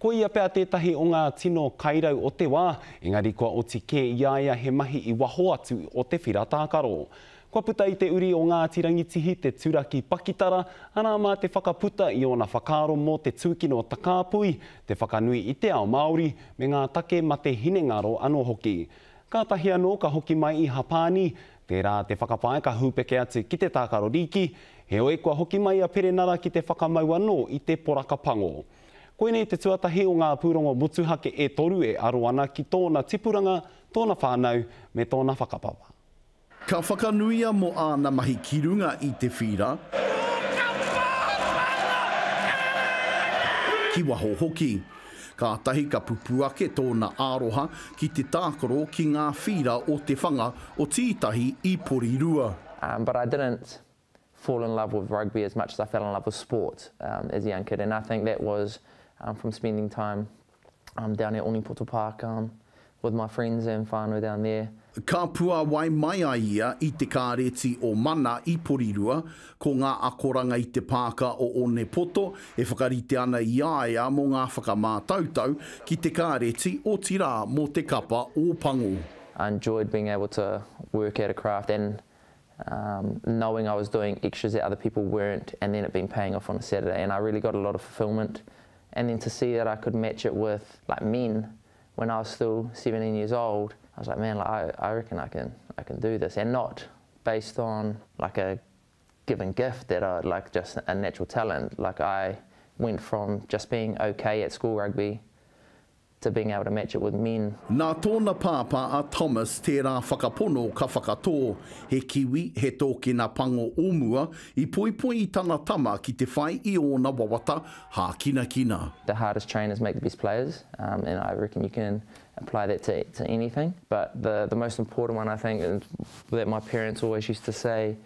Ko ia pea tētahi o ngā tino kairau o te wā, engari kua oti kē i a ia he mahi i waho atu o te whira tākaro. Kua puta i te uri o Ngāti Rangitihi te turaki pakitara, arā mā te whakaputa i ōna whakaaro mō te tūkino takāpui, te whakanui i te ao Māori, me ngā take mate hinengaro anō hoki. Kātahi anō ka hoki mai i Hapāni, tērā te whakapae ka hūpeke atu ki te tākaro rīki, heoi kua hoki mai a Perenara ki te whakamau anō i te poraka pango. Koinei te tuatahi o ngā pūrongo motuhake e toru e aro ana ki tōna tipuranga, tōna whānau, me tōna whakapapa. Ka whakanuia mō āna mahi ki runga i te whīra, ki waho hoki. Kātahi ka pupū ake tōna aroha ki te tākaro ki ngā whīra o te whanga o Tītahi i Porirua. But I didn't fall in love with rugby as much as I fell in love with sport um, as a young kid. And I think that was um, from spending time um, down at Onipoto Park um, with my friends and whānau down there. Ka puāwai mai a ia i te kāreti o Mana i Porirua, ko ngā akoranga i te pāka o Onepoto e whakarite ana i a ia mō ngā whakamātautau ki te kāreti, otirā mō te kapa Ōpango. I enjoyed being able to work at a craft and um, knowing I was doing extras that other people weren't and then it being paying off on a Saturday and I really got a lot of fulfillment and then to see that I could match it with like men when I was still 17 years old I was like man like, I, I reckon I can I can do this and not based on like a given gift that I like just a natural talent like I went from just being okay at school rugby to being able to match it with men. Nā tōna pāpā a Thomas tērā whakapono ka whakatō, he kiwi, he tōkena pango o mua, i poipoi i tana tama ki te whai i ōna wawata hākinakina. The hardest trainers make the best players um, and I reckon you can apply that to, to anything. But the, the most important one I think that my parents always used to say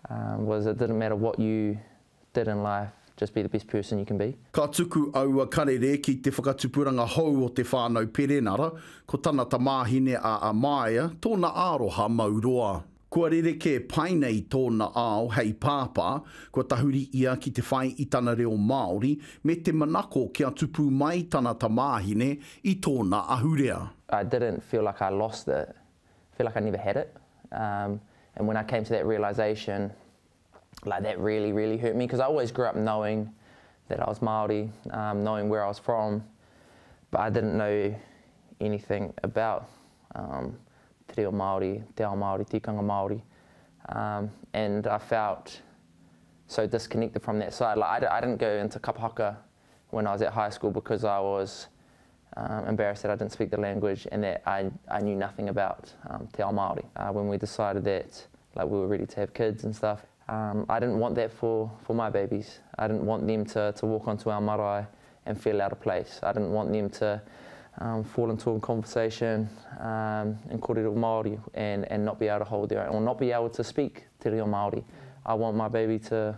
um, was it didn't matter what you did in life, just be the best person you can be. Ka tuku aua karere ki te whakatupuranga hou o te whānau Perenara, ko tana tamāhine a Amaia tōna aroha mau roa. Kua rerekē pai nei tōna ao hei pāpā, kua tahuri ia ki te whai i tana reo Māori me te manako kia tupu mai tana tamāhine i tōna ahurea. I didn't feel like I lost it, I feel like I never had it. Um, and when I came to that realisation, like that really, really hurt me because I always grew up knowing that I was Māori, um, knowing where I was from, but I didn't know anything about um, te reo Māori, te ao Māori, tikanga Māori. Um, and I felt so disconnected from that side. Like I, I didn't go into kapahaka when I was at high school because I was um, embarrassed that I didn't speak the language and that I, I knew nothing about um, te ao Māori. Uh, when we decided that like we were ready to have kids and stuff, um, I didn't want that for, for my babies. I didn't want them to, to walk onto our marae and feel out of place. I didn't want them to um, fall into a conversation um, in kōrero Māori and, and not be able to hold their own or not be able to speak te reo Māori. I want my baby to,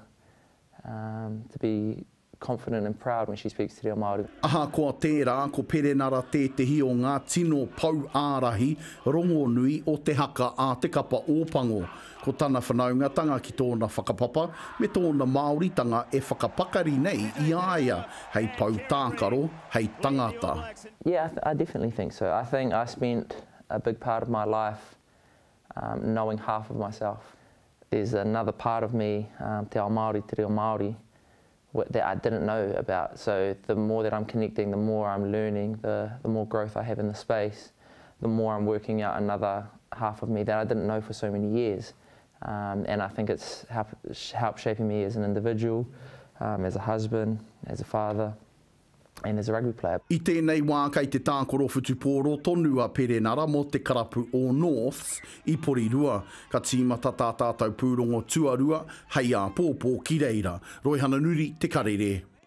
um, to be confident and proud when she speaks te reo Māori. Ahakoa tērā, ko Perenara tētehi o ngā tino pou ārahi rongonui o te haka a te kapa Ōpango. Ko tana whanaungatanga ki tōna whakapapa me tōna Māoritanga e whakapakari nei i a ia hei pou tākaro, hei tangata. Yeah, I definitely think so. I think I spent a big part of my life um, knowing half of myself. There's another part of me, um, te ao Māori, te reo Māori, that I didn't know about. So the more that I'm connecting, the more I'm learning, the, the more growth I have in the space, the more I'm working out another half of me that I didn't know for so many years. Um, and I think it's help, helped shaping me as an individual, um, as a husband, as a father, and as a rugby player. I tēnei wā kei te tākaro whutupōro tonu a Perenara mō te karapu o Norths i Porirua. Ka tīmata tā tātou pūrongo tuarua hei āpōpō ki reira. Roihana Nuri, Te Karere.